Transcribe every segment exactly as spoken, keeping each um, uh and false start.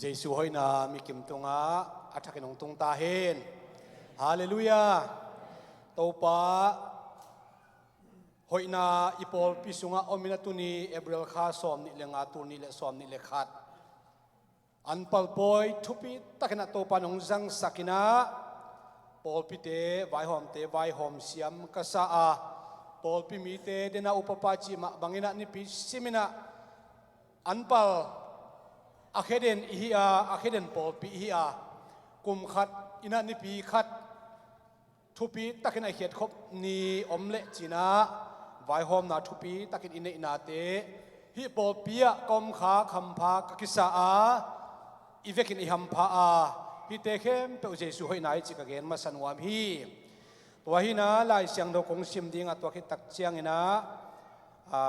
Jesu hoihna mikim tungah a thakin hong tung ta hen. Halleluiah. Topa hoihna i pawlpi sungah om in a, tuni April kha sawm nih le nga, tul nih le sawm nih le khat, an palpawi thupi takin a Topa nong zangsak in a, pawlpite vaihawmte vaihawm siam ka sa a, pawlpi mite dena upapa cih mah bangin a nipi sim in a, an pal a kheden ihi a, a kheden pawlpi ihi a, kum khat in a nipi khat thupi takin a khiatkhop ni om leh ci-in a, vaihawmna thupi takin i neihnate, hih pawlpi ah ka om kha khampha ka kisa a, i vekin i hampha a, hihte khempeuh Jesu hoihna hi cih ka gen masa nuam hi. Tua hi in a, Lai Siangtho kong sim ding a, tua khit tak ciangin a, a,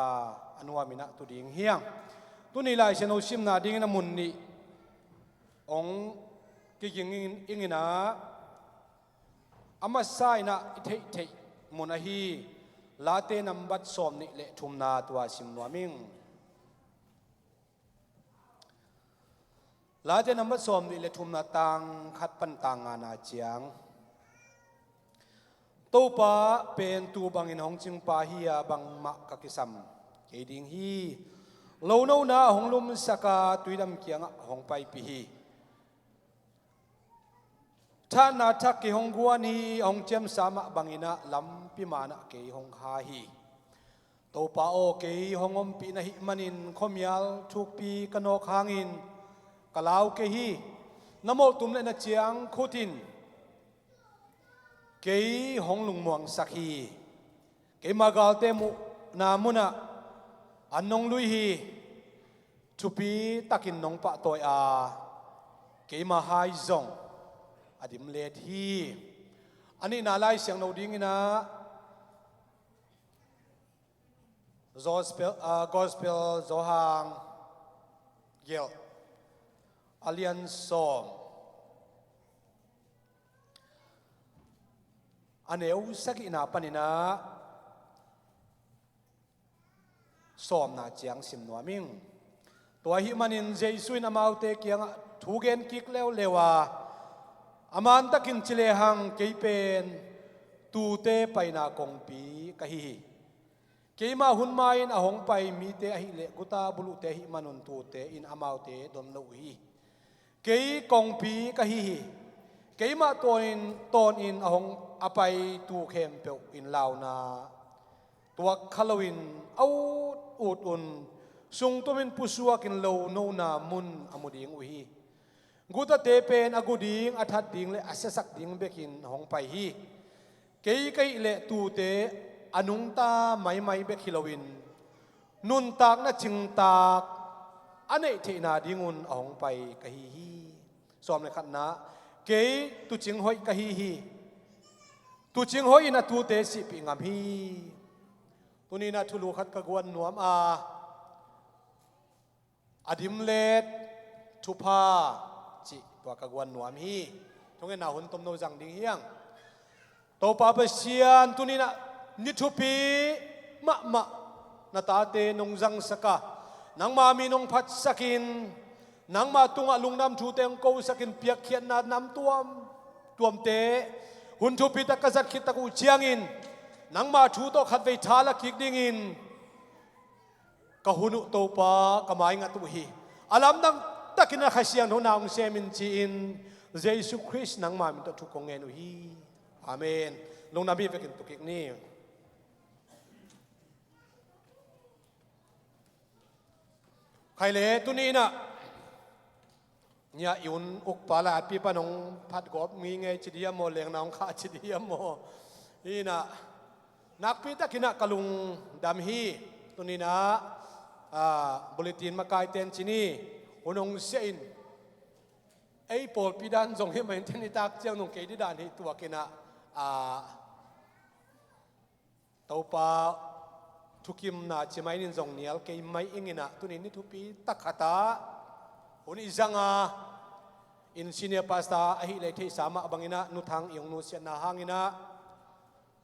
a nuam in a tu ding hi hang. Tuni Lai Siangtho simna dingin a mun nih hong kiging ing in a, a masa in a i theihtheih mun ahi Late nambat sawm nih le thumna, tua sim nuam ing. Late nambat sawm nih le thumna, tang khat pan tang ngana ciang, Topa pen tuu bangin hong cingpa hi a, bangmah ka kisam kei ding hi. Lo nona a hong lumsak a, tuidam kiangah hong paipih hi. Thatna thak kei hong guan hi, a hong ciamsa mah bangin a, lampi man ah kei hong kha hi. Topa aw, kei hong ompih na hih manin khuamial thukpi ka nawk hangin ka lau kei hi. Na molhtum le na ciangkhut in kei hong lungmuangsak hi. Keima galte muhna munah an nong lui hi. Thupi takin nong pahtawi a, keima hai zong a dim let hi. A nihna Lai Siangtho dingin a, Gospel, ah, Gospel Johan gelh, a lian sawm, a neu sagihna panin a sawmna ciang sim nuam ing. Tua ahih manin Jesu in amaute kiangah thu gen kik leuleu a, a man takin ci lehang, kei pen tuute paina kongpi ka hi hi. Keima hun ma-in a hong pai mite ahih leh guta buluhte ahih manun tuute in amaute don lo uh hi. Kei kongpi ka hi hi. Keimah tawnin, tawnin a hong a pai tuu khempeuh in launa tuak kha loin a ut ut un, sungtumin pusuakin lo nona mun a mu ding uh hi. Gutate pen a gu ding, a that ding le a siasak ding bekin hong pai hi. Kei ka hih leh tuute a nungta maimai bek hi loin, nuntakna cingtak a neih theihna dingun a hong pai ka hi hi. Sawm le khatna, kei tuucing hoih ka hi hi. Tuucing hoih in a tuute sihpih ngam hi. Tuni-in a thulu khat ka guan nuam a, a dim let thupha cih tua ka guan nuam hi. Thungetna hun tomno zang ding hi hang. Topa Pasian, tuni-in a ni thupi mahmah na tate nong zangsak a, nangma min hong phatsakin, nangma tungah lungdam thute hong kosakin, piakkhiatna nam tuam tuamte hun thupi tak ka zat khit tak uh ciangin, nangma thu tawh khatvei tha la kik dingin ka hun uh Topa ka maingat uh hi. A lamdang takin a Kha Siangtho na hong sem in ci-in, Jesu Khrist nangma min tawh thu kong ngen uh hi. Amen. Lungdam hi. Vekin tu kik ni. Khai le tuni-in a, nia i hun ukpa la pi pan hong phat gawp ngingei ci dih hiam maw, lengna hong khah ci dih hiam maw. Hi-in a, nakpi takin a ka lungdam hi. Tuni-in a, ah, bulletin makaite in ci ni, hun hong siah in, ei pawlpi dan zong hi mah in, ten i tak ciang nung kei dih dan hi tuakin a, ah, Topa thukimna ci mai-in zong nial kei mai ing in a, tuni ni thupi tak khat ah hun i zang a, in senior pastor ahih leh theihsa mah bangin a, Nu Thang i hong nusiatna hangin a,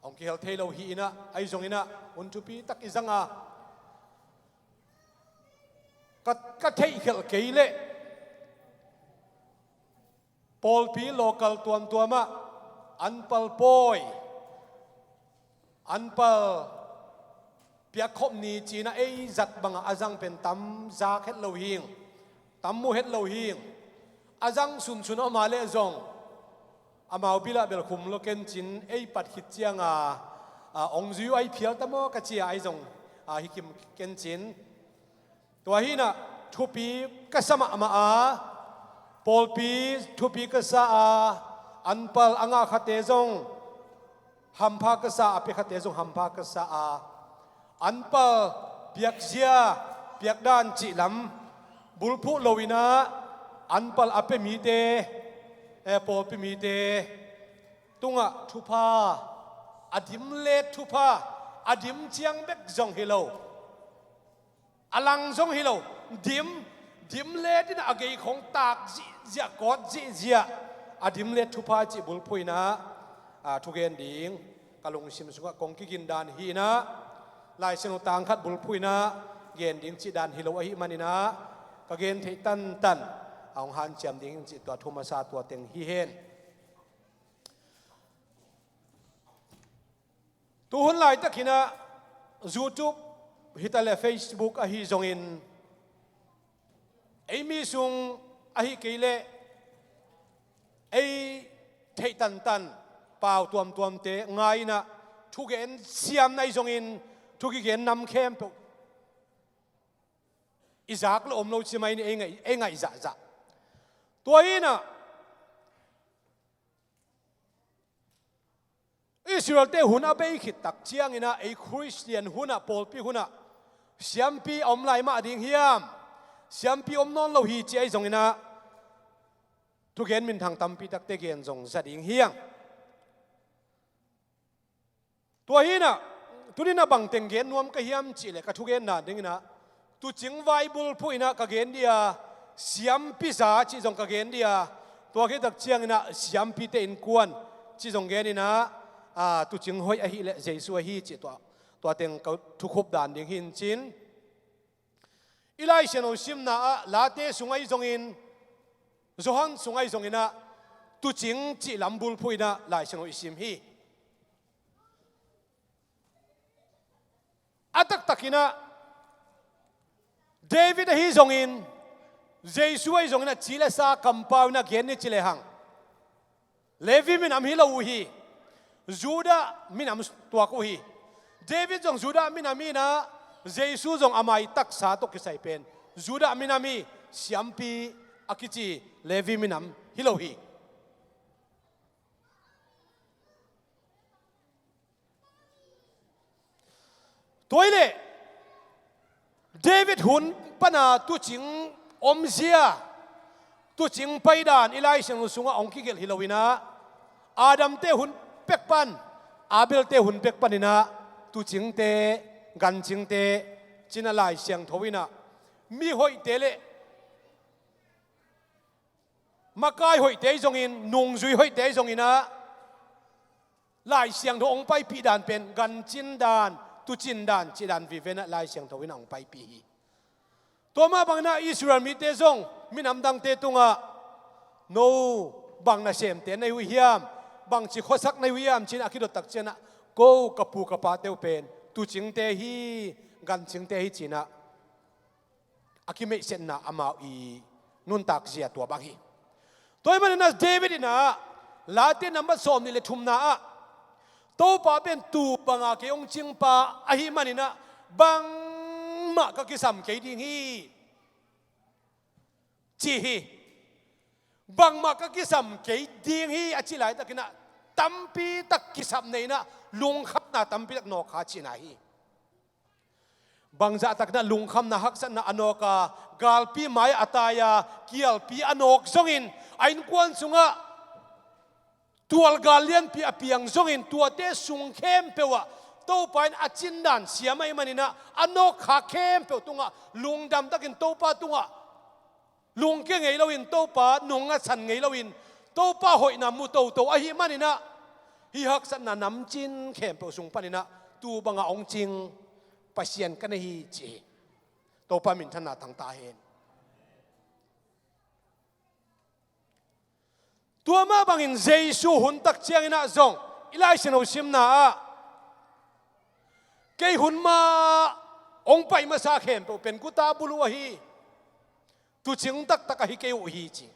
hong kihel thei lo hi in a, ahi zongin a hun thupi tak i zang a, ka, ka theihkhelh kei leh Pawlpi local tuamtuamah anpal pawi, anpal piakkhop ni cinah ei zat bangah a zang pen tam zak het lo hing, tam mu het lo hing. A zang sunsun a om a leh zong amau bilah bel khum lo kencin ei pat khit cianga a ong zui uh ai phial ta maw ka cia ai zong a hi kim kencin. Tua hinah thupi ka sa mahmah a, pawlpi thupi ka sa a, anpal a ngahkhate zong hampha ka sa a, piakhate zong hampha ka sa a, anpal piakzia piakdan cihlam bulphuh loinah anpal a pia mite, eh, pawlpi mite tungah thupha, a dim let thupha, a dim ciang bek zong hi lo. A lang zong hi lo, dim, dim let inah a gei khong tak zihziah, kawt zihziah, a dim let thupha cih bulphuh inah, a, thugen ding ka lungsim sungah kong kigindan hi inah, Lai Siangtho tang khat bulphuh inah gen ding cih dan hi lo ahih maninah ka gen theih tantan a hong hanciam ding cih tua thu masa tua teng hi hen. Tuhun laitak hinah YouTube hitaleh Facebook ahi zongin, ei mi sung ahi kei leh ei theih tantan pau tuamtuamte ngai inah thugen siam nai zongin thukigen nam khempeuh i zak lo om lo ci mai ni ei ngaih, ei ngaih zahzah. Tua hinah Israelte hun a bei khit tak cianginah ei Khristian hunah, pawlpi hunah siampi a om lai mah ding hiam? Siampi om nawn lo hi ci ahi zonginah thugen minthang tampi takte gen zong za ding hiang. Tua hinah tuninah bangteng gen nuam ka hiam cihleh ka thugenna dinginah tuucing vai bulphuh inah ka gen dia, siampi za cih zong ka gen dia, tua khit tak cianginah siampite innkuan cih zong geninah, a, tuucing hoih ahileh Jesu ahi cih tua, tua teng ka thukhup dan ding hi in cin. I Lai Siangtho simna ah Late sung ahi zongin, Johan sung ahi zonginah tuucing cih lam bulphuh inah Lai Siangtho i sim hi. A taktakinah David ahi zongin, Jesu ahi zonginah ci le sa kampau inah gen ni ci lehang Levi minam hi lo uh hi. Judah minam tuak uh hi. David zong Judah minam inah Jesu zong a mai taksa tawh kisai pen Judah minam hi. Siampi a kici Levi minam hi lo hi. Tua hileh David hun pana tuucing omzia, tuucing paidan i Lai Siangtho sungah hong kigelh hi loinah Adamte hun pek pan, Abelte hun pek paninah tuucingte, gancingte cinah Lai Siangtho inah mi hoihte le makai hoihte ahi zongin, nungzui hoihte ahi zonginah Lai Siangtho hong paipih dan pen gancin dan, tuucin dan cih dan vivenah Lai Siangtho inah hong paipih hi. Tua mah banginah Israel mite zong minam dangte tungah no bang nasemte na hi uh hiam, bangci khuasak na hi uh hiam cinah a kidot tak cianah ko ka pu ka pate uh pen tuucingte hi, gancingte hi cinah a kimeihsetna amau i nuntak zia tua bang hi. Tua ahih maninah David inah Late nambat sawm nih le thumna ah Topa pen tuu banga kei hong cingpa ahih maninah bangmah ka kisam kei ding hi ci hi. Bangmah ka kisam kei ding hi a cih laitakinah tampi tak kisap neinah lungkhamna tampi tak nawkkha cihna hi. Bangzahtakna lungkhamna haksatna a nawka, galpi mai a taia, kialpi a nawk zongin a innkuan sungah tualgal lianpi a piang zongin tuate sung khempeuh ah Topa in a cindan siam ahih maninah a nawkkha khempeuh tungah lungdamtakin Topa tungah lungkia ngei loin Topa nung a san ngei loin Topa hoihna mu toto ahih maninah hih haksatna namcin khempeuh sung paninah tuu banga hong cing Pasian ka na hi ci hi. Topa minthanna tangta hen. Tua mah bangin Jesu hun tak ciangin ah zong i Lai Siangtho simna ah, kei hun mah hong pai masa khempeuh pen guta buluh ahi, tuucing taktak ahi kei uh hi ci.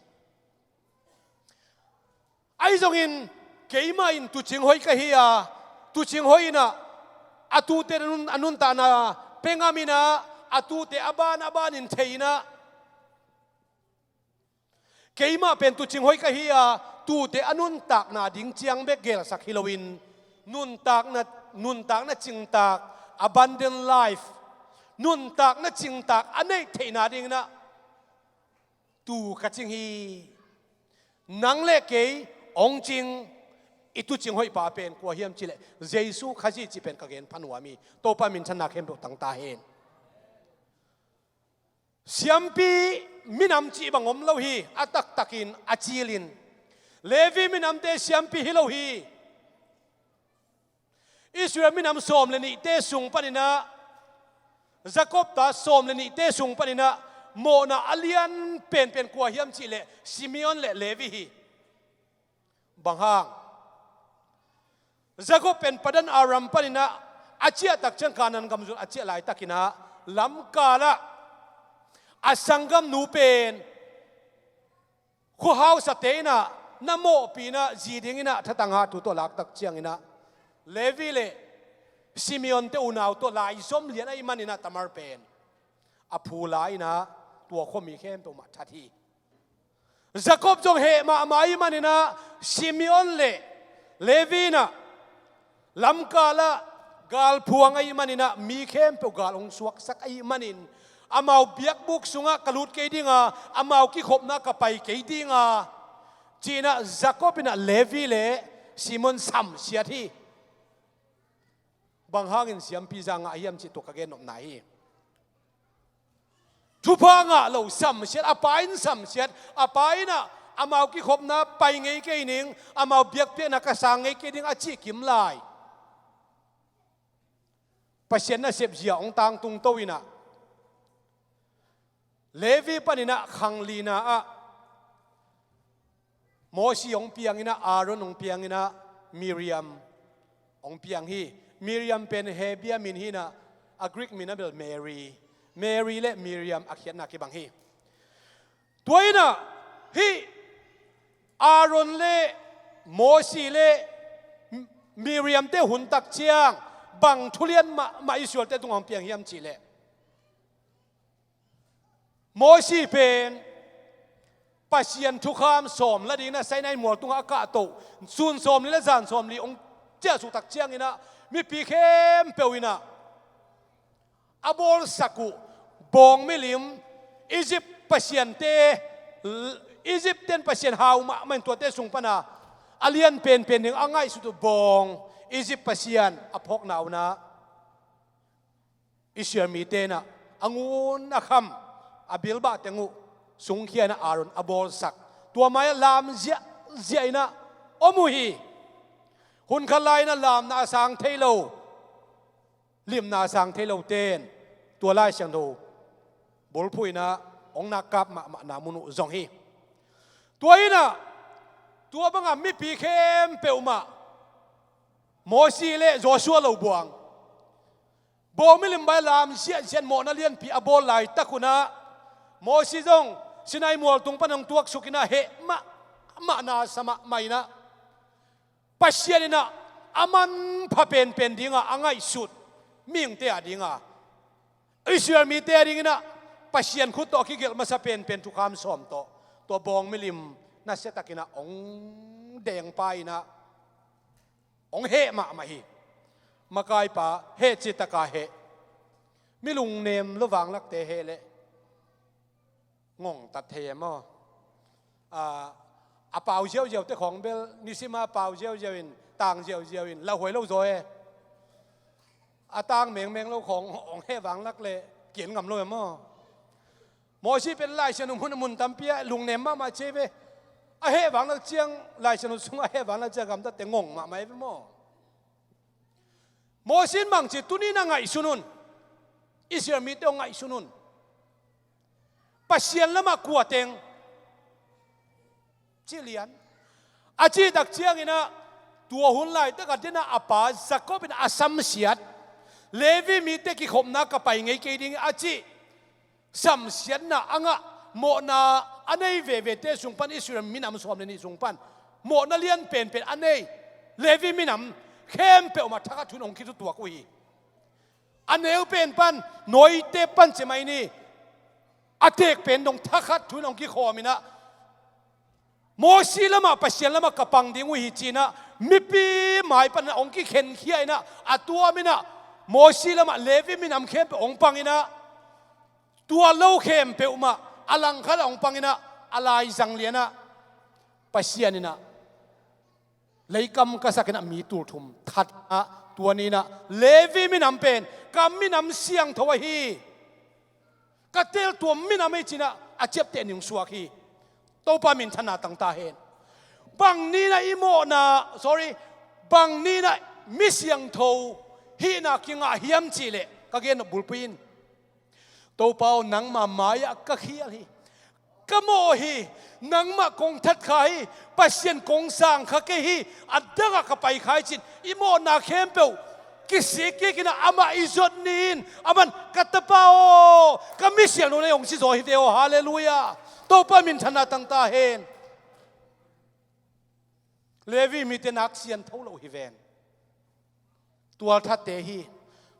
Ahi zongin keimah in tuucing hoih ka hi a, tuucing hoih in ah a tuute a nun, a nuntakna pia ngam in ah, a tuute a ban a banin thei in ah, keimah pen tuucing hoih ka hi a, tuute a nuntakna ding ciang bek gelsak hi loin, nuntakna, nuntakna cingtak, abundant life, nuntakna cingtak a neih theihna dingin ah tuu ka cing hi. Nang le kei hong cing, i tuucing hoih pa pen kua hiam cih leh Jesu Khazih cih pen ka gen pha nuam hi. Topa minthanna khempeuh tang ta hen. Siampi minam cih bang om lo hi, a taktakin a cilin. Levi minamte siampi hi lo hi. Israel minam sawm le nihte sung panin ah, Jakob ta sawm le nihte sung panin ah, mawhna a lian penpen kua hiam cih leh Simeon le Levi hi. Bang hang? Jakob pen Padan Aram panin ah a ciah tak ciang, Kanaan gam zul a ciah laitakin ah, lamkal ah a sanggamnu pen khuahausate in ah na mawhpih in ah, zi dingin ah thatang hat thu tawh lak tak ciangin ah, Levi le Simeon te unau tawh laizom lian ahih manin ah Tamar pen a phu lai in ah, tua khuami khempeuh mah that hi. Jakob zong heh mahmah ahih manin ah, Simeon le Levi in ah lamkal ah galphuang ahih manin ah, mi khempeuh gal hong suaksak ahih manin, amau biakbuk sungah ka lut kei ding a, amau kikhopna ka pai kei ding a, ci-in ah Jakob in ah Levi le Simeon samsiat hi. Bang hangin siampi za ngah hiam cih tua ka gennopna hi. Thupha ngah lo, samsiat, a pa in samsiat, a pa in ah amau kikhopna pai ngei kei ning, amau biakpiakna ka sang ngei kei ding a cih kim lai, Pasian nasep zia hong tangtung to in ah, Levi panin ah khanglina ah Mosi hong piang in ah, Aaron hong piang in ah, Miriam hong piang hi. Miriam pen Hebru min hi in ah, a Greek min a bel Mary. Mary le Miriam a khiatna kibang hi. Tua in ah, hih Aaron le Mosi le Miriam te hun tak ciang bang thulian mahmah Israel te tungah hong piang hiam cih leh, Mosi pen Pasian thukham sawm la dingin ah Sinai mual tungah a kahto, sun sawmli le zan sawmli hong ciahsuk tak ciangin ah, mipi khempeuh in ah a bawlsak uh bawng milim, Egypt pasiante, Egypt ten pasian hau mahmah in tuate sung pan a, a lian penpen ding a ngaihsut uh bawng, Egypt pasian a phawkna un ah, Israel mite in ah a ngun a kham, a bilbah teng uh sungkhia in ah Aaron a bawlsak. Tua mai-ah lam ziahziah in ah om uh hi. Hun khat lai-in ah lamna a sang thei lo, limna a sang thei lote in tua Lai Siangtho bulphuh in ah hong nak kap mahmahna mun uh zong hi. Tua in ah, tua bangah mipi khempeuh mah Mosi le Joshua lo buang, bawng milim mai lam ziahziah mawhna lianpi a bawl laitak un ah, Mosi zong Sinai mual tung pan hong tuaksuk in ah heh mahmahna sa mahmah in ah, Pasian in ah a manpha penpen ding a, a ngaihsut mihingte a ding a, Israel mite a dingin ah Pasian khut tawh a kigelh masa penpen thukham sawm tawh, tua bawng milim nasiatakin ah hong dengpa in ah, hong heh mahmah hi. Makaipa heh citaka heh. Mi lungnem lo vanglakte heh leh ngongtat thei e maw? A, a pau ziauziau te khawng bel, nisima pau ziauziau in, tang ziauziau in, lauhuai lo zaw e. A tang mengmeng lo khawng hong heh vanglak leh kian ngam lo e maw? Mosi pen Lai Siangtho mun, mun tampi ah lungnem mahmah ci ve. A heh vanglak ciang, Lai Siangtho sung a heh vanglak ciang gamtate ngong mahmah e ve maw? Mosi in bangci tuni na ngaihsun un. Israel mite hong ngaihsun un. Pasian lamah kua teng ci lian. A cih tak ciangin ah, tua hun laitak a dena a pa Jacob in a samsiat, Levi mite kikhopna ka pai ngei kei ding a cih samsiatna a ngah, mawhna a nei vevete sung pan, Israel minam sawm le nih sung pan mawhna lian penpen a nei Levi minam khempeuh mah thakhat thu in hong kithutuak uh hi. A neu pen pan, nawite pan ci mai ni, a teek pen dong thakhat thu in hong kikhawm in ah, Mosi lamah, Pasian lamah ka pang ding uh hi ci in ah, mipi mai pan in ah hong kikhenkhia in ah, a tuam in ah, Mosi lamah Levi minam khempeuh hong pang in ah, tua lo khempeuh mah a langkhat ah hong pang in ah, a laizang lian ah Pasian in ah, leikam ka sak in ah mi tulthum that ah, tua ni in ah Levi minam pen ka minam siangtho ahi, ka teeltuam minam ahi ci in ah a ciapteh ning suak hi. Topa minthanna tang ta hen. Bang ni in ah i mawhna, sorry, bang ni in ah mi siangtho hihna kingah hiam cih leh, ka gen bulpui in, Topa aw, nangma mai-ah ka khial hi, ka mawh hi, nangmah kong that kha hi, Pasian kong sang kha kei hi, a dangah ka pai kha hi ci in i mawhna khempeuh kisik kik in ah amah i zot ni in, aman, ka tapa aw, ka mi siangtho na hi, hong ci zaw hi ve aw. Halleluiah. Topa minthanna tang ta hen. Levi mite nak siangtho lo hi ven. Tualthatte hi,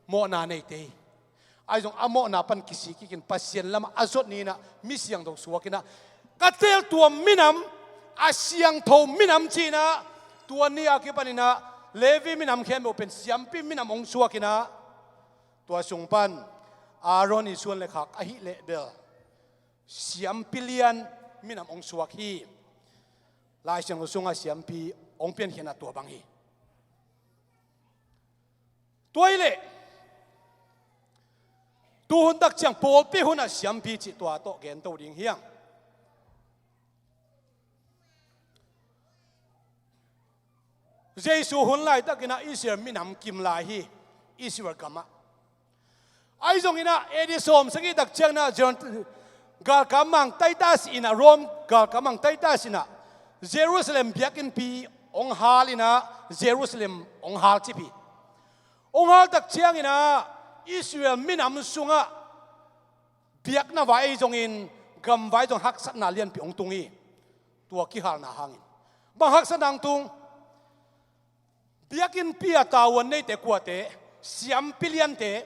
mawhna neite hi. Ahi zong a mawhna pan kisik kik in Pasian lamah a zot ni in ah mi siangtho suak in ah, ka teeltuam minam, a siangtho minam ci in ah, tua ni a kipan in ah Levi minam khempeuh pen siampi minam hong suak in ah, tua sung pan Aaron i suan le khak ahih leh bel siampi lian minam hong suak hi. Lai Siangtho sungah siampi hong piankhiatna tua bang hi. Tua hi leh, tuhun tak ciang pawlpi hun ah siampi cih tua tawh gento ding hi hang. Jesu hun laitak in ah Israel minam kim lai hi, Israel gam ah. Ahi zong in ah A D sawm sagih tak ciang in ah Jer-, galkap mang Titus in ah, Rome galkap mang Titus in ah Jerusalem biakinnpi hong hal in ah, Jerusalem hong hal cip hi. Hong hal tak ciang in ah Israel minam sungah biakna vai zongin, gam vai zong haksatna lianpi hong tung hi. Tua kihalna hangin bang haksatna hong tung? Biakinnpi a tavuan neite kuate? Siampi liante.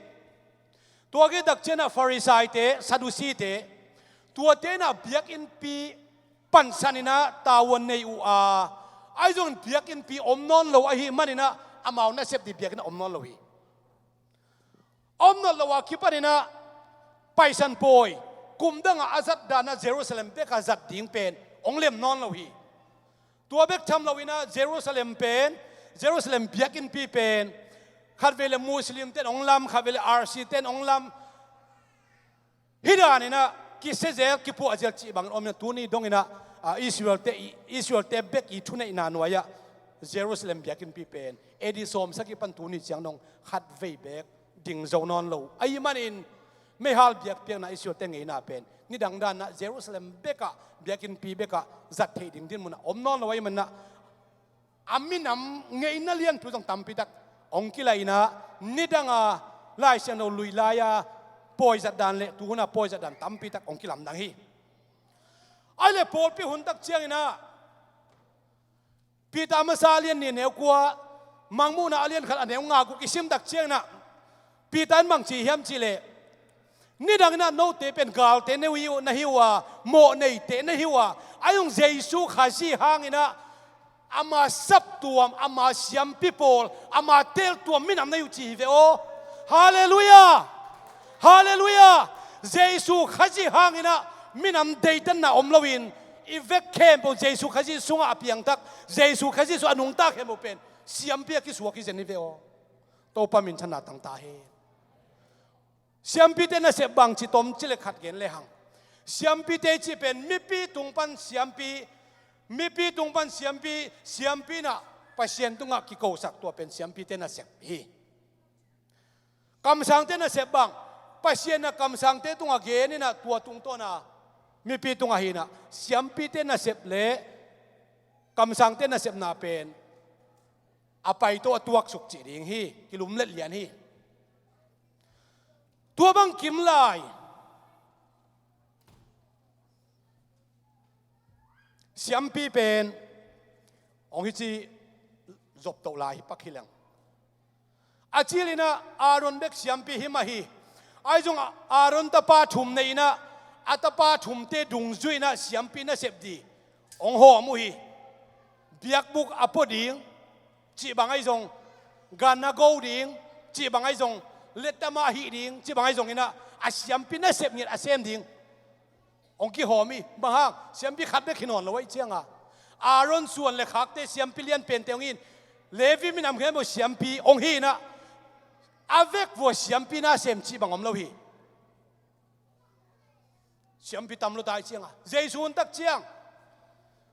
Tua khit tak ciang ah Farisaite, Sadusite, tuate in ah biakinnpi pansan in ah tavuan nei uh a, ahi zongin biakinnpi om nawn lo ahih manin ah amau nasep ding biakinn ah om nawn lo hi. Om nawn lo a kipan in ah Paisan pawi, kum dang a a zat dan ah Jerusalem bek a zat ding pen hong lem nawn lo hi. Tua bek tham lo in ah Jerusalem pen, Jerusalem biakinnpi pen khatvei leh Muslim ten hong lam, khatvei leh R C ten hong lam, hih dan in ah kisia zel, kipuah zel cih bangin om in ah, tuni dong in ah, ah, Israel te i, Israel te bek i thuneihna nuai ah Jerusalem biakinnpi pen A D sawm sagih pan tuni ciang dong khatvei bek ding zo nawn lo ahih manin, meihal biakpiakna Israel te ngeina pen nidang dan ah Jerusalem bek ah, biakinnpi bek ah zat theih ding dinmun ah om nawn lo ahih manin ah, a minam ngeina lianpi zong tampi tak hong kilai in ah, nidang a Lai Siangtho lui lai a pawi zat dan leh tuhun a pawi zat dan tampi tak hong kilamdang hi. Ahih leh pawlpi hun tak ciang in ah, Peter masa a lian nih a neu kua, Mangmuhna a lian khat a neu nga guk i sim tak ciang in ah, Peter in bang ci hiam cih leh, nidang in ah note pen galte na hi uh, na hi uh a, mawhneite na hi uh a, ahi zong Jesu Khazih hang in ah ama saptuam, ama siampi pawl, ama teeltuam minam na hi uh ci hi ve aw. Halleluiah. Halleluiah. Jesu Khazih hang in ah minam deitanna om loin, i vek khempeuh Jesu Khazih sungah a piangthak, Jesu Khazih sungah a nungta khempeuh pen siampi a kisuak hi zen hi ve aw. Topa minthanna tang ta hen. Siampite nasep bang ci tom cih leh khat gen lehang. Siampite cih pen mipi tung pan siampi, mipi tung pan siampi, siampi in ah Pasian tungah kikosak, tua pen siampite nasep hi. Kamsangte nasep bang, Pasian in ah kamsangte tungah gen in ah tua tungtawn a mipi tungah hi in ah, siampite nasep leh kamsangte nasepna pen a pai tawh a tuaksuk cih ding hi. Kilumlet lian hi. Tua bang kim lai siampi pen hong hi ci zoptoh lai hi pak hi leng. A cilinah Aaron bek siampi hi mah hi. Ahi zong Aaron tapa thum nei inah a tapa thumte dungzui inah siampi nasep di hong hawm uh hi. Biakbuk a pua ding cih bang ahi zong, gan a go ding cih bang ahi zong, lettama hih ding cih bang ahi zong inah a siampi nasep ngiat a sem ding hong kihawm hi. Bang hang? Siampi khat bek hi nawn lo ahih cianga Aaron suan le khakte siampi lian pente hong hi in, Levi minam khempeuh siampi hong hi inah a vek vua siampi na sem cih bang om lo hi. Siampi tam lo ta ahih cianga Jesu hun tak ciang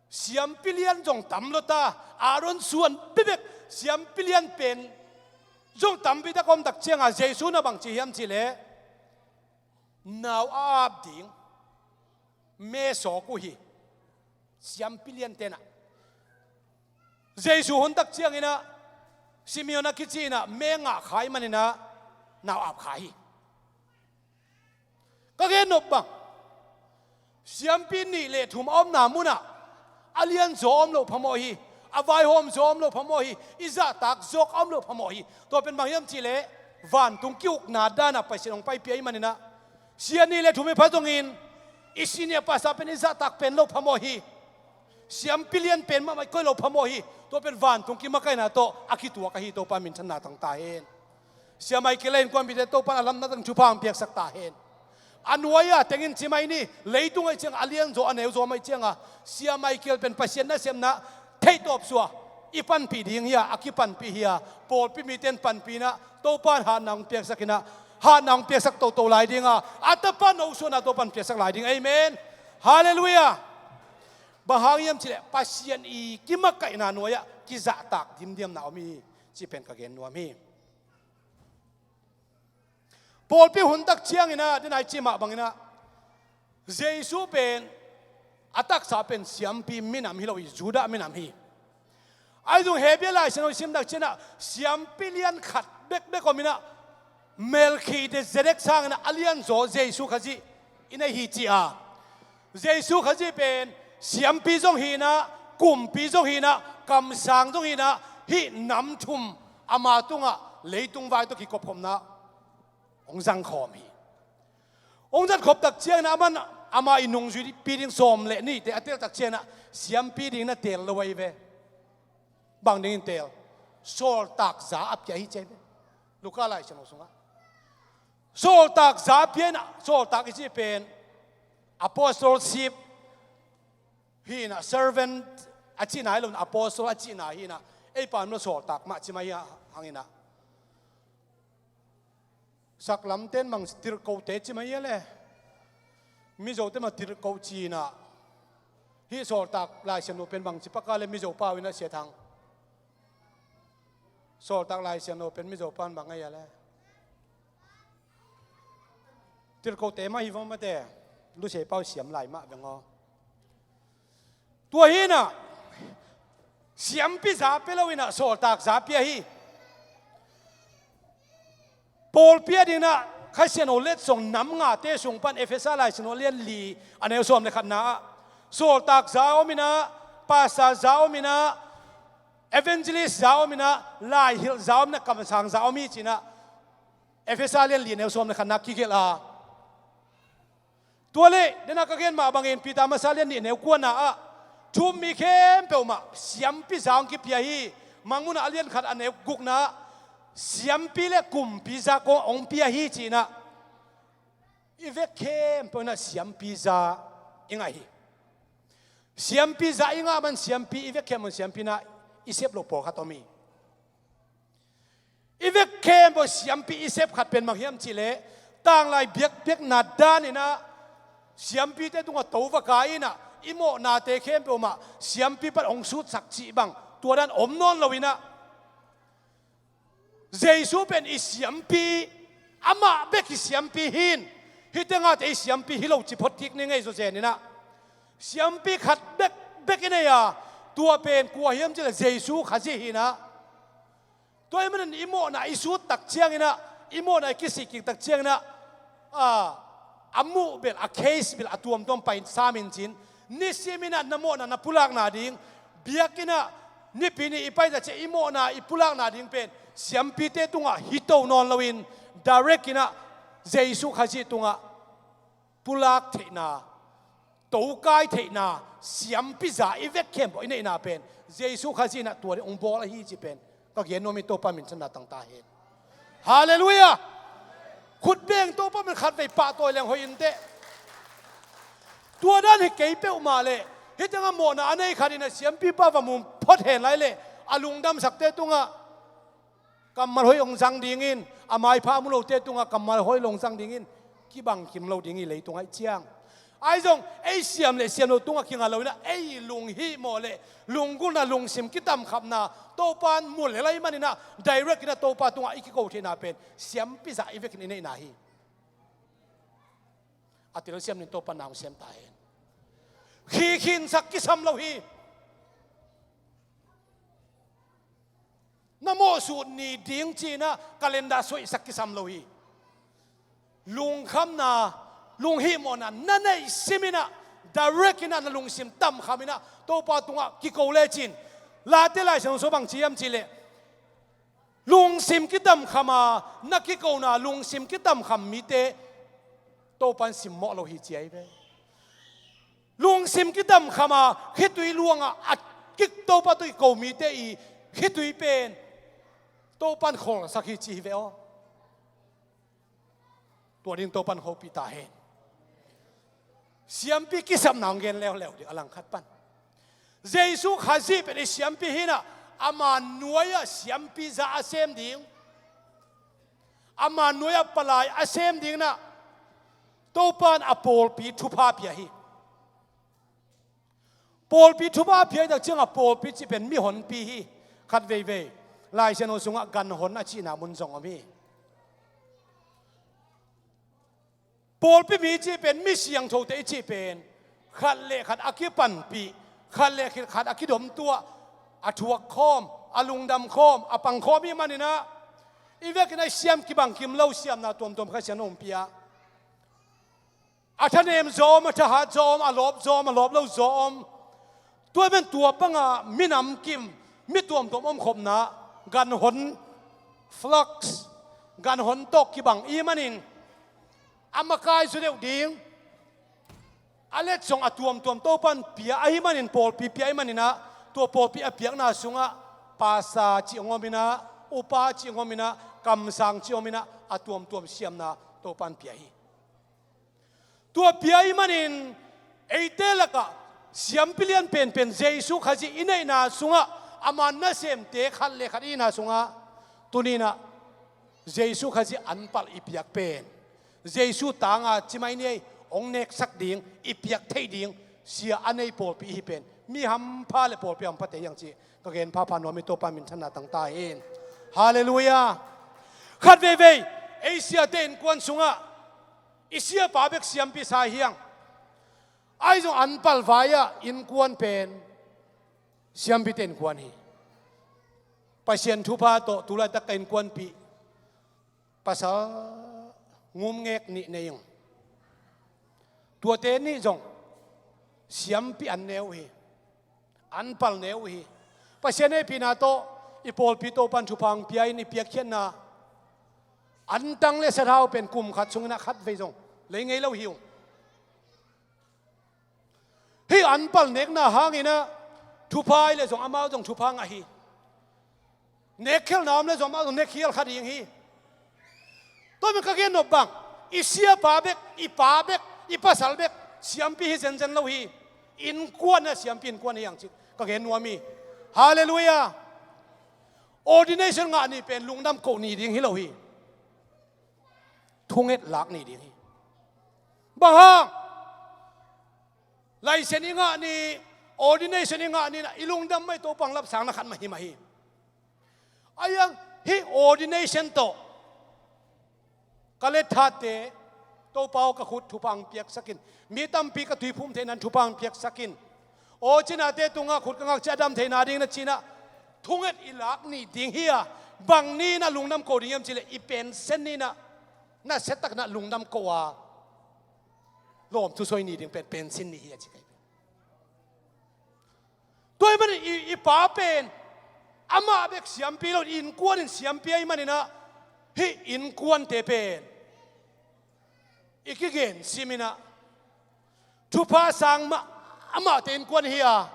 siampi lian zong tam lo ta, Aaron suan bebek siampi lian pen zong tampi tak om tak cianga Jesu na bang ci hiam cihleh, nau a ap ding me sawk uh hi. Siampi lian tenah Jesu hun tak cianginah Simeon a kici inah me ngah kha ahih maninah nau ap kha hi. Ka gen nop bang, siampi nih le thum a omna munah a lianzaw a om loh phamawh hi. A vaihawmzaw a om loh phamawh hi. I zahtak zawk a om loh phamawh hi. Tua pen bang hiam cihleh, vantung ki-ukna danah Pasian hong paipih ahih maninah sia nih le thum i pha zongin i senior pastor pen i zahtak pen loh phamawh hi. Siampi lian pen mahmah i koih loh phamawh hi. Tua pen vantung kimakaihna tawh a kituak ahi. Topa minthanna tang ta hen. Sia Michael a innkuanpihte Topa in a lamna tang thupha hong piaksak ta hen. A nuai-a tengin ci mai ni, leitung ahih cianga a lianzaw a neuzaw mah ahih cianga Sia Michael pen Pasian nasepna theihtawp sua i panpih ding hi-a, a kipanpih hi-a, pawlpi mite in panpih inah Topa in hatna hong piaksak inah, hatna hong piaksak toto lai dinga, a tapa no suahna Topa in piaksak lai ding. Amen. Halleluiah. Bang hang hiam cihleh Pasian i kimakaihna nuai-ah kizahtak dimdiamna om hi cih pen ka gen nuam hi. Pawlpi hun tak cianginah, den ai cih mah banginah Jesu pen a taksa pen siampi minam hi lo hi, Judah minam hi. Ahi zong Hebru Lai Siangtho i sim tak cianah siampi lian khat bekbek om inah Melkhizedek sanginah a lianzaw Jesu Khazih i nei hi ci a. Jesu Khazih pen siampi zong hi inah, kumpi zong hi inah, kamsang zong hi inah, hih nam thum ama tungah leitung vai tawh kikopkhopna hong zangkhawm hi. Hong zatkhop tak cianginah aman ama i nungzuipi ding sawm le nihte a tel tak cianginah siampi ding na teel lo ahi ve. Bang dingin teel? Sawltak za a pia hi ci ahi ve. Luka Lai Siangtho sungah sawltak za a pia inah, sawltak i cih pen apostleship hi inah, servant a cihna hi lo inah, apostle a cihna hi inah, ei pan lo sawltak mah ci mai hi hanginah. Saklamte in bang tirhkohte ci mai hi a le, Mizote mah tirhkoh ci inah. Hih sawltak Lai Siangtho pen bang ci paka le Mizo pau inah Sia Thang? Sawltak Lai Siangtho pen Mizo pan bang ahi a le? Tirhkohte mah hi vong mate. Lusei pau siam lai mah veng aw. Tua hi inah siampi za pia lo inah sawltak za pia hi. Pawlpi a dinginah Kha Siangtho letsong nam ngate sung pan Efesa Lai Siangtho lian li a neu sawm le khatna ah sawltak za om inah, pastor za om inah, evangelist za om inah, laihilh za om inah, kamsang za om hi ci inah Efesa lian li a neu sawm le khatna kigelh a. Tua leh, dena ka gen mah bangin Peter masa lian nih neu kuana ah thu-um mi khempeuh mah siampi za hong kipia hi. Mangmuhna a lian khat a neu gukna ah siampi le kumpi za kong hong pia hi ci inah i vek khempeuh inah siampi za i ngah hi. Siampi za i ngah man siampi i vek khempeuh in siampi inah i sep loh pawlkhat om hi. I vek khempeuh siampi i sep khat pen bang hiam cihleh, tanglai biakpiakna dan inah siampite tungah to va kai inah i mawhnate khempeuh mah siampi pan hong sutsak cih bang tua dan om nawn lo inah Jesu pen i siampi, amah bek i siampi hi in, hih tengahte i siampi hi lo ci phot kik ni ngei zawzen inah siampi khat bekbek i nei a, Tua pen kua hiam cih leh Jesu Khazih hi-in ah, tua ahih manin i mawhna i sut tak ciangin ah, i mawhna i kisih kik tak ciangin ah, a, a muh bel, a case bel a tuamtuam pai sam in cin, nisimin ah na mawhna na pulakna ding, biakinn ah Nipi ni i pai tak ciang i mawhna i pulakna ding pen siampite tungah hito nawn loin, direct in ah Jesu Khazih tungah pulak theihna, tokai theihna, siampi za i vek khempeuh i neihna pen Jesu Khazih in ah tua ding hong bawl ahi cih pen ka gen nuam hi. Topa minthanna tang ta hen. Halleluiah. Khutbeng Topa min khatvei pahtawi leng hoih inteh. Tua dan hi kei peuhmah leh, hih tengah mawhna a nei khat in ah siampipa va mu phot hen lai leh, a lungdamsakte tungah kammal hoih hong zang dingin, a maipha a mu lote tungah kammal hoih hong zang dingin, kibang kim lo ding hi, leitung ahih ciang. Ahi zong ei siam le siam lo tungah kinga lo in ah, ei lunghihmawh le lunggulhna, lungsim kitamkhapna Topa in mu lel ahih manin ah, direct in ah Topa tungah i kiko theihna pen siampi za i vekin i neihna hi. A telsiam ni in Topa in na hong sem ta hen. Khikhinsak kisam lo hi. Na mawhsut ni ding ci-in ah calendar suaisak kisam lo hi. Lungkhamna, lunghihmawhna na neih simin ah, direct in ah na lungsim tamkham in ah Topa tungah kiko lecin, Late Lai Siangtho sung bang ci hiam cih leh, lungsim kitamkham a, na kikona lungsim kitamkham mite Topa in simmawh lo hi ci ahi ve. Lungsim kitamkham a, khitui luang a, a kik Topa tawh kiko mite i khitui pen Topa in kholsak hi ci hi ve aw. Tua ding Topa in hopih ta hen. Siampi kisapna hong gen leuleu ding a langkhat pan. Jesu Khazih pen i siampi hi-in ah, ama nuai-ah siampi za a sem ding, ama nuai-ah palai a sem ding in ah, Topa in a pawlpi thupha pia hi. Pawlpi thupha pia i tak ciangah pawlpi cih pen mihonpi hi. Khat veivei Lai Siangtho sungah ganhon a cihna mun zong om hi. Pawlpi mi cih pen mi siangthote i cih pen khat le khat a kipanpih, khat le khat a kidomtuah, a thuak khawm, a lungdam khawm, a pang khawm i hih manin ah, i vekin ah siam kibang kim lo siamna tuamtuam Kha Siangtho in hong pia. A thanem zaw om, a thahat zaw om, a lawp zaw om, a lawp lo zaw om. Tua pen tua banga minam kim, mi tuamtuam omkhopna, ganhon, flux, ganhon tawh kibang i hih manin, a makai zaw deuh ding, a letsong a tuamtuam Topa in pia ahih manin, pawlpi pia ahih manin ah, tua pawlpi a piakna sungah pastor cih hong om in ah, upa cih hong om in ah, kamsang cih hong om in ah, a tuamtuam siamna Topa in pia hi. Tua pia ahih manin, eite lakah siampi lian penpen Jesu Khazih i neihna sungah, ama nasemte khat le khat i hihna sungah, tuni-in ah Jesu Khazih anpalh i piak pen, Jesu tanga ci mai ni ei, hong neksak ding, i piak theih ding sia a nei pawlpi i hi pen, mi hampha le pawlpi hamphate hi hang cih ka gen phapha nuam hi. Topa minthanna tang ta hen. Halleluiah. Khat veivei, ei siate innkuan sungah i siapa bek siampi sa hi hang. Ahi zong anpalh vai-ah innkuan pen siampite innkuan hi. Pasian thupha tawh tu laitak ka innkuanpih pasal ngumngek nih nei ung. Tuate nih zong siampi an ne uh hi. Anpalh ne uh hi. Pasian hehpihna tawh i pawlpi Topa in thupha hong pia in, i piakkhiatna antang le sathau pen kum khat sungin ah khat vei zong lei ngei lo hi ung. Hih anpalh nekna hangin ah thupha hi leh zong amau zong thupha ngah hi. Nekkhialhna om leh zong amau zong nekkhial kha ding hi. Tua manin ka gen nop bang, i siapa bek, i pa bek, i pasal bek siampi hi zenzen lo hi. Innkuan ah siampi innkuan hi hang cih ka gen nuam hi. Halleluiah. Ordination ngah ni pen lungdam koh ni ding hi lo hi. Thunget lak ni ding hi. Bang hang? License i ngah ni, ordination i ngah ni in ah i lungdam mah hi, Topa hong lapsangna khat mah hi mah hi. Ahi hang hih ordination tawh ka letthatte, Topa aw, ka khut thupha hong piaksak in. Mi tampi ka tuiphum theihna in thupha hong piaksak in. Aw cinate tungah khut ka ngak ciah a dam theihna ding na cinah thunget i lak nih ding hi a, bang ni inah lungdam ko ding hiam cileh i pensen ni inah na siatak inah lungdam ko a lawm thusoi ni ding pen pensen ni hi a ci kai pen. Tua hi manin i, i pa pen amah bek siampi lo, innkuan in siampi ahi maninah hih innkuante pen i kigen siminah thupha sang mah amahte innkuan hi a,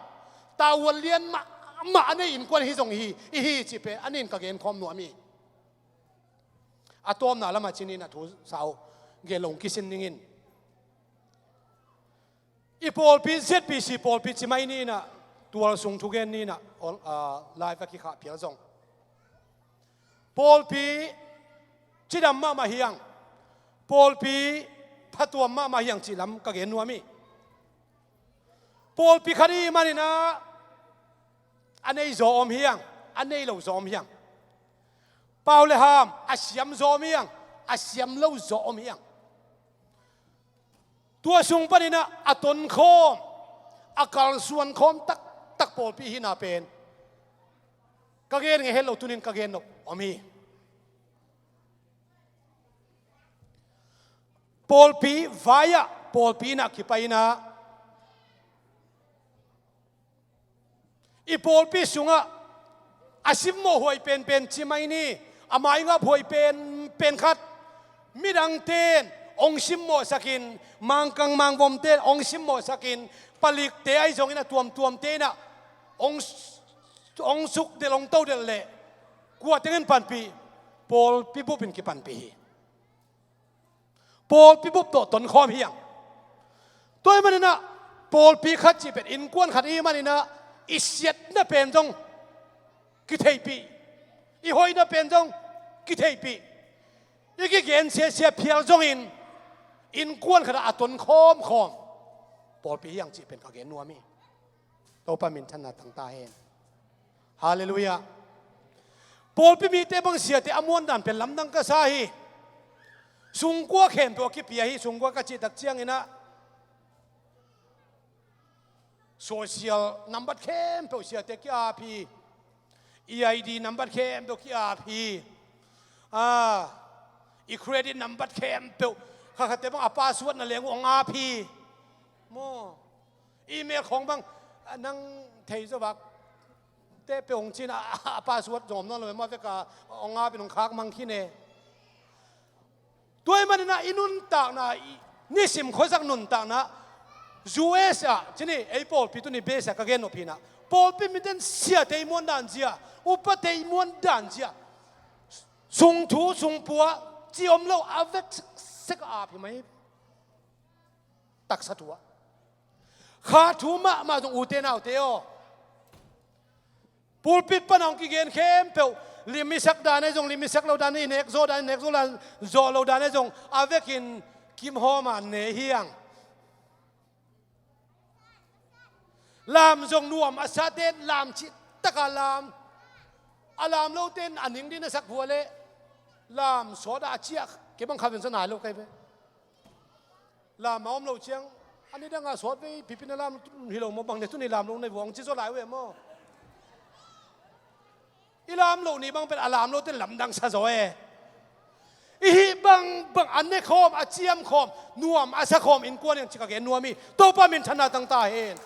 tavuan lian mah mah a nei innkuan hi zong hi, i hi cih pen a nin ka genkhawm nuam hi. A tawpna lamah cinin a thu sau gen lo kisin ningin. I pawlpi Z B C pawlpi ci mai ni inah tual sung thugen ni inah live a kikhah phial zong pawlpi cidam mahmah hiang, pawlpi phatuam mahmah hiang cih lam ka gen nuam hi. Pawlpi khat i hih maninah a nei zaw om hiang, a nei lo zaw om hiang. Pau le ham a siam zaw om hiang, a siam lo zaw om hiang. Tua sung paninah a tonkhawm, a kalsuankhawm taktak pawlpi hihna pen ka gen ngei het lo, tunin ka gen nop om hi. Pawlpi vai-ah pawlpi inah kipai inah i pawlpi sungah a simmawh huai penpen ci mai ni, a maingap huai penpen khat midangte in hong simmawhsakin, Mangkang Mangvomte in hong simmawhsakin, palikte ahi zongin a tuamtuamte inah hong, hong sukdelh, hong todelh leh kua tengin panpih? Pawlpi bup in kipanpih hi. Pawlpi bup tawh tonkhawm hiang. Tua hi maninah pawlpi khat cih pen, innkuan khat i hih maninah i siatna pen zong kitheihpih, i hoihna pen zong kitheihpih, i kigen siasia phial zongin innkuan khatah a tonkhawmkhawm pawlpi hiang cih pen ka gen nuam hi. Topa minthanna tang ta hen. Halleluiah. Pawlpi mite bang siate a muandan pen lamdang ka sa hi. Sungkua khempeuh a kipia hi. Sungkua ka cihtak cianginah social nambat khempeuh siate ki-ap hi. I I D nambat khempeuh ki-ap hi. Ah, i credit nambat khempeuh khakhate bang a password na leng uh hong ap hi. Maw? Email khawng bang, ah, nang thei zawvak te pe hong cin a, a, a password zong om nawn lo e, ma vek a hong ap in hong khak mang khin e. Tua hi maninah i nuntakna, i nisim khuazak nuntakna U S ah cini ei pawlpi tuni base ah ka gen nop hinah, pawlpi miten siate i muandan zia, upate i muandan zia, sungthu sungpua ci om lo a vek sek a ap hi mai. Taksa thu ah kha thu mahmah zong ute naute aw. Pulpit pan a hong kigen khempeuh, lim i sak dan ahi zong, lim i sak lo dan, i nek zawh dan, i nek zawh dan, zawh lo dan ahi zong, a vekin kimhawm a ne hiang. Lam zong nuam a sate in lam cih taka lam, a lam lote in a ning din a sak vua leh lam sawt a a ciah kei bang kha ven sa nai lo kai ve. Lam a om lo ciang, a nidang a sawt vei pipin a lam hi lo maw, bang ne tuni lam lo nei vua hong ci zaw lai uh e maw? I lam lo ni bang pen a lam lote in lamdang sa zaw e. I hih bang bang a ne khawm, a ciam khawm, nuam a sa khawm innkuan hiang ci ka gen nuam hi. Topa minthanna tang ta hen.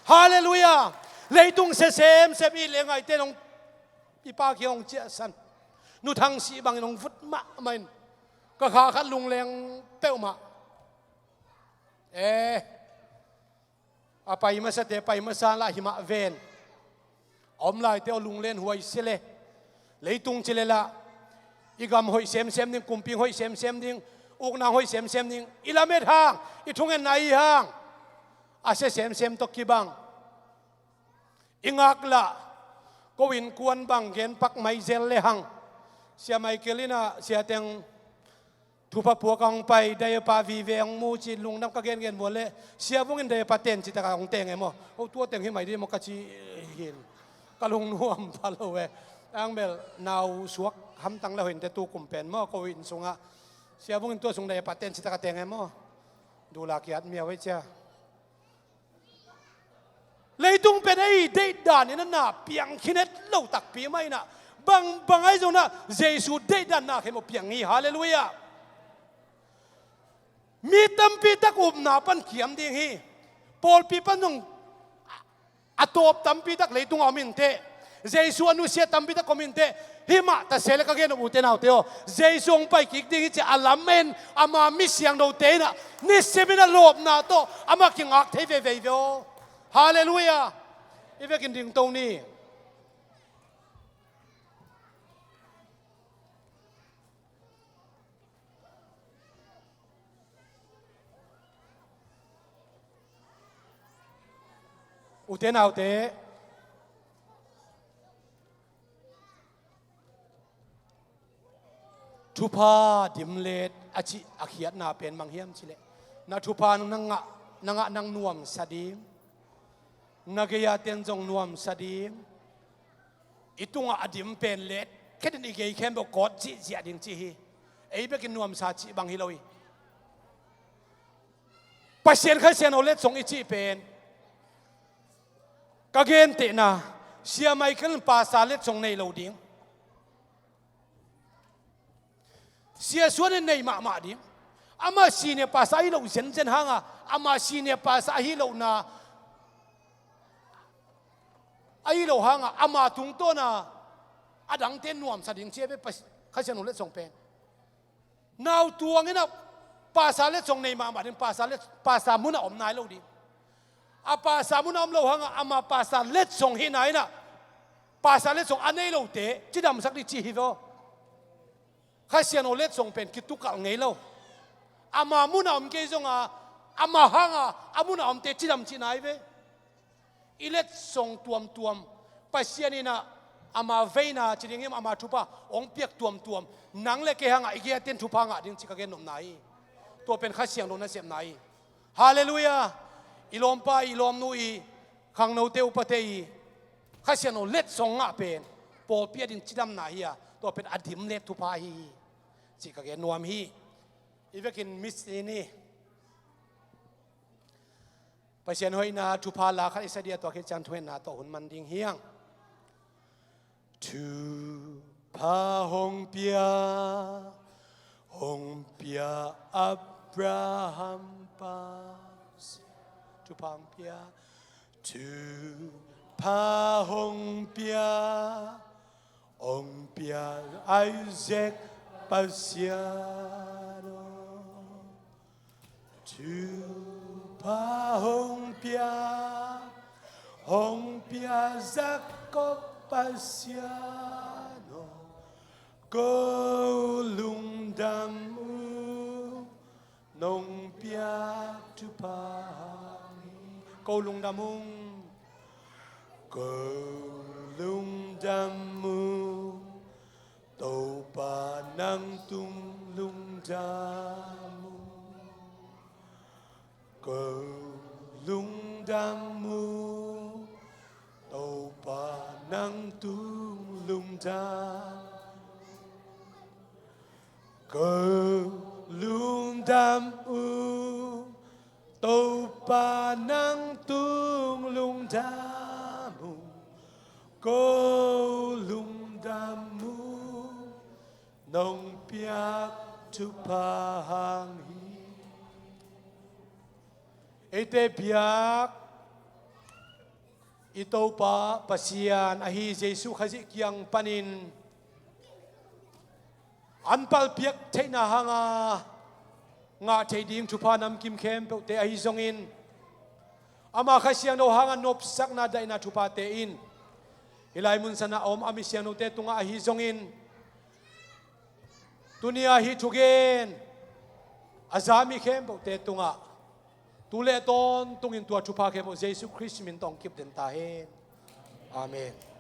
Halleluiah. Leitung sia semsem i leh ngaihte in hong, i pa kiang hong ciahsan, nu Thang Sih bangin hong vut mahmah in, ka kha khat lungleng peuhmah. Eh, a pai masate pai masa lah himah ven. A om laite aw, lunglen huai sia le. Leitung ci le lah i gam hoih semsem ding, kumping hoih semsem ding, ukna hoih semsem ding, i lamet hang, i thungetna i hang, a sia semsem tawh kibang. I ngaklah ko innkuan bang genpak mai zel le hang, Sia Michael in ah, Sia Teng thupha puak a hong pai, diaper vive hong mu ci lungdam ka gengen muan leh, Sia Vung in diaper ten citak a hong teng e maw? Ho, tua teng hi mai dih maw ka ci hin. Ka lungnuam pha lo e. Ang bel nau suak hamtang le hoih inteh tu kum pen maw, ko inn sungah Sia Vung in tua sung diaper ten citak a teng e maw? Dula kiat miau e cia. Leitung pen ei deihdan in a na piang khin het lo takpi mah inah, bangbang ahi zongin ah Jesu deihdan na khempeuh piang hi. Halleluiah. Mi tampi tak upna pan kiam ding hi. Pawlpi pan zong a tawp tampi tak leitungah om inteh. Jesu a nusia tampi tak om inteh. Himah ta se le ka gen uh, ute naute aw, Jesu hong pai kik ding hi ci a lamen ama mi siangthote inah nisimin a lawpna tawh amah kingak thei veve hi ve aw. Halleluiah. I vekin dingto ni. Ute naute, thupha dimlet a cih a khiatna pen mang hiam cileh, na thupha nang ngah, nang ngah nang nuamsa ding, na gei-a ten zong nuamsa ding. I tungah a dim pen let khetin i gei khempeuh kawt zihziah ding ci hi. Ei bekin nuamsa cih bang hi lo hi. Pasian Kha Siangtho letsong i cih pen, ka gentehna, Sia Michael in pasa letsong nei lo ding. Sia Suan in nei mahmah ding. Amah senior pasa ahi loh zenzen hanga, amah senior pasa ahi lohna, ahi loh hanga ama tungtawna a dangte nuamsa ding ci a ve. Kha Siangtho letsong pen. Nau tuang inah pasa letsong nei mahmah ding, pasa let, pasa munah om nai lo ding. A pasa munah om lo hanga ama pasa letsong hihna inah pasa letsong a nei lote cidamsak ding ci hi ve aw. Kha Siangtho letsong pen kitukalh ngei lo. Ama munah om kei zonga, ama hanga a munah omte cidam cihna hi ve. I letsong tuamtuam, Pasian inah ama veina ci ding hiam, ama thupha hong piak tuamtuam, nang le kei hangah i gei-a ten thupha ngah ding ci ka gennopna hi. Tua pen Kha Siangtho nasepna hi. Halleluiah. I lawmpa, i lawmnu, i khangnote, upate i Kha Siangtho letsong ngah pen pawlpi a ding cidamna hi a, tua pen a dimlet thupha ahi hi cih ka gen nuam hi. I vekin mitsi ni. Pasian hoihna thupha la khat i sa ding a, tua khit ciang thungetna tawh hun man ding hi hang. Thupha hong pia, hong pia Abraham Pasian. Thupha hong pia, thupha hong pia, hong pia Isaac Pasian aw. Thupha hong pia, hong pia Jacob Pasian aw. Ko lungdam ung, nong piak thupha hang hi. Ko lungdam ung. Ko lungdam ung, Topa nang tung lungdam ung. Ko lungdam ung, Topa nang tung lungdam. Ko lungdam ung, Topa nang tung lungdam ung. Ko lungdam ung, nong piak thupha hang hi. Eite biak i Topa Pasian ahi Jesu Khazih kiang panin an palpiak theihna hanga ngah theih ding thupha namkim khempeuhte ahi zongin, ama Kha Siangtho hanga nopsakna daihna thuphate in hih lai mun sana a om a mi siangthote tungah ahi zongin, tuni-a hih thugen a za mi khempeuhte tungah tu le tawntungin tua thupha khempeuh Jesu Khrist min tawh hong kip den ta hen. Amen.